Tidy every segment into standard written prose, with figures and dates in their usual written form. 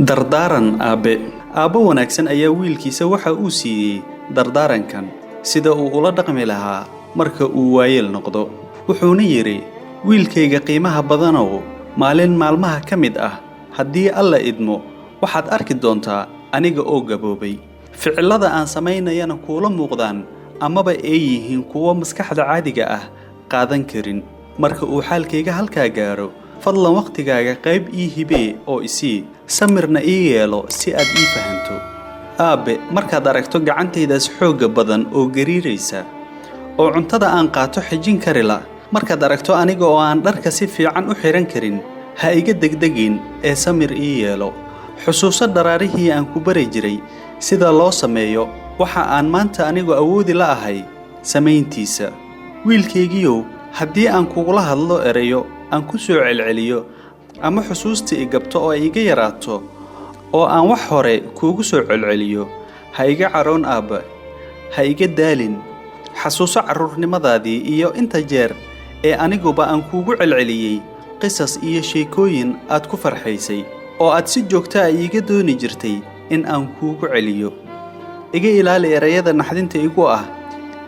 Dardaaran aabe. Aabbo wanaagsan ayaa wiilkiisa waxa uu siiyey dardaarankan sida uu ula dhaqmi lahaa marka uu waayeel noqdo. Wuxuuna yidhi, wiilkayga qiimaha badanow, maalin maalmaha ka mid ah, haddii Alla idmo, waxaad arki doontaa aniga oo gaboobay. Ficillada aan samaynayana kuula muuqdaan amaba ay yihiin kuwo maskaxda caadiga ah qaadan karin. Marka uu xaalkayga halkaa gaaro, fadlan waqtigaaga qayb ii hibee oo isii, samirna ii yeelo si aad ii fahanto. Aabe, markaad aragto gacantaydaas xoogga badan oo gariiraysa, oo cuntada aan qaato xejin kari la, markaad aragto aniga oo aan dharka si fiican u xiran karin, ha iga degdegin ee samir ii yeelo. Xusuuso dharaarihii aan ku bari jiray sida loo sameeyo waxa aan maanta anigu awoodi la'ahay samayntiisa. Wiilkaygiiyow, haddii aan kugula hadlo erayo aan ku soo celceliyo ama xusuusta i gabto oo ay iga yaraato oo aan wax hore kuugu soo celceliyo, ha iga caroon aabbe, ha iga daalin. Xasuuso carruurnimadaadii iyo inta jeer ee aniguba aan kuugu celceliyey qisas iyo sheekooyin aad ku farxaysay oo aad si joogto ah iiga dooni jirtay in aan kuugu celiyo. Iga ilaali erayada naxdinta igu ah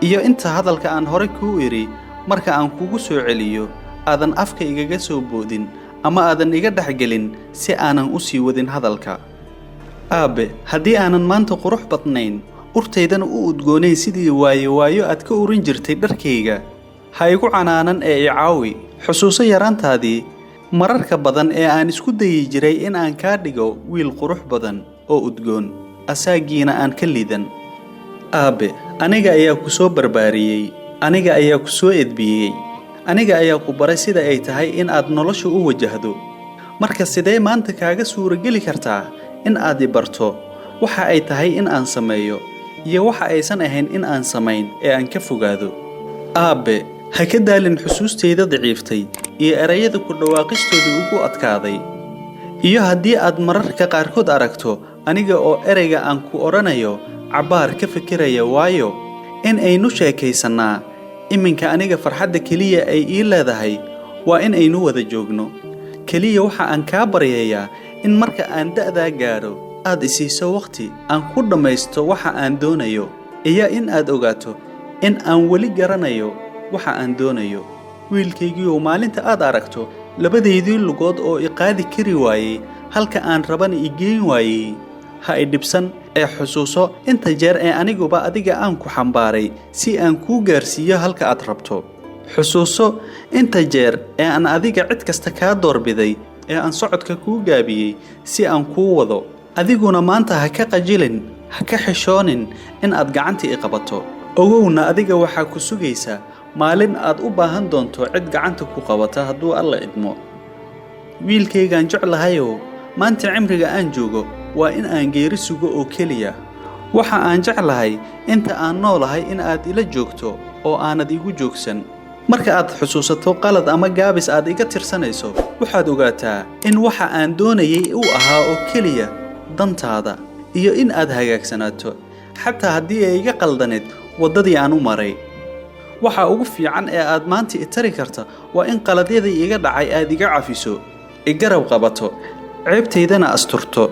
iyo inta hadalka aan hore kuu idhi marka aan kugu soo celiyo aadan afka igaga soo boodin ama aadan iga dhexgelin si aanan u sii wadin hadalka. Aabe, haddii aanan maanta qurux badnayn, urtaydana u udgoonayn sidii waayo waayo aad ka urin jirtay dharkayga, ha igu canaanan ee i caawi. Xusuuso yaraantaadii mararka badan ee aan isku dayi jiray in aan kaa dhigo wiil qurux badan oo udgoon, asaagiina aan ka liidan. Aabe, aniga ayaa ku soo barbaariyey, aniga ayaa ku soo edbiyey, aniga ayaa ku baray sida ay tahay in aad nolosha u wajahdo. Marka sidee maanta kaaga suurageli kartaa in aad i barto waxa ay tahay in aan sameeyo iyo waxa aysan ahayn in aan samayn ee aan ka fogaado? Aabe, ha ka daalin xusuustayda daciiftay iyo erayada ku dhawaaqistooda ugu adkaaday. Iyo haddii aad mararka qaarkood aragto aniga oo ereyga aan ku odhanayo cabbaar ka fikiraya, waayo in aynu sheekaysannaa iminka aniga farxadda keliya ay ii leedahay waa in aynu wada joogno. Keliya waxa aan kaa baryayaa in marka aan da'daa gaadho aad i siiso waqti aan ku dhammaysto waxa aan doonayo, iyo in aad ogaato in aan weli garanayo waxa aan doonayo. Wiilkaygiiyow, maalinta aad aragto labadaydii lugood oo i qaadi kari waayey halka aan rabana i geyn waayey, ha i dhibsan ee xusuuso inta jeer ee aniguba adiga aan ku xambaaray si aan kuu gaarsiiyo halka aad rabto. Xusuuso inta jeer ee aan adiga cid kasta kaa doorbiday ee aan socodka kuu gaabiyey si aan kuu wado. Adiguna maanta ha ka qajilin, ha ka xishoonin in aad gacanta i qabato. Ogowna adiga waxaa ku sugaysa maalin aad u baahan doonto cid gacanta ku qabata hadduu Alla idmo. Wiilkaygaan jeclahayow, maanta cimriga aan joogo waa in aan geeri sugo oo keliya. Waxa aan jeclahay inta aan noolahay in aad ila joogto oo aanad igu joogsan. Marka aad xusuusato qalad ama gaabis aad iga tirsanayso, waxaad ogaataa in waxa aan doonayay uu ahaa oo keliya dantaada iyo in aad hagaagsanaato, xataa haddii ay iga qaldaneed waddadii aan u maray. Waxa ugu fiican ee aad maanta i tari karta waa in qaladyadii iga dhacay aad iga cafiso, i garab qabato, ceebtaydana asturto.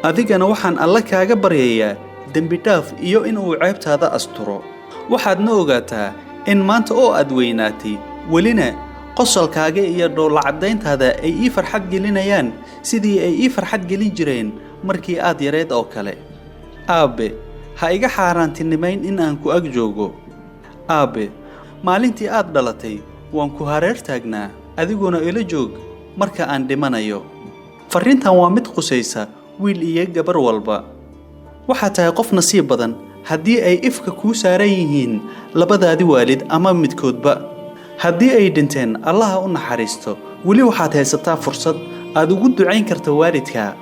Adigana waxaan Alle kaaga baryayaa dembi dhaaf iyo in uu ceebtaada asturo. Waxaadna ogaataa in maanta oo aad weynaatay welina qosolkaaga iyo dhoolla-caddayntaada ay ii farxad gelinayaan sidii ay ii farxad gelin jireen markii aad yareed oo kale. Aabe, ha iga xaaraantinimayn in aan ku ag joogo. Aabe, maalintii aad dhalatay waan ku hareer taagnaa, adiguna ila joog marka aan dhimanayo. Farriintan waa mid qusaysa wiil iyo gabar walba. Waxaad tahay qof nasiib badan haddii ay ifka kuu saaran yihiin labadaadi waalid ama midkoodba. Haddii ay dhinteen, Allaha u naxariisto, weli waxaad haysataa fursad aad ugu ducayn karta waalidka.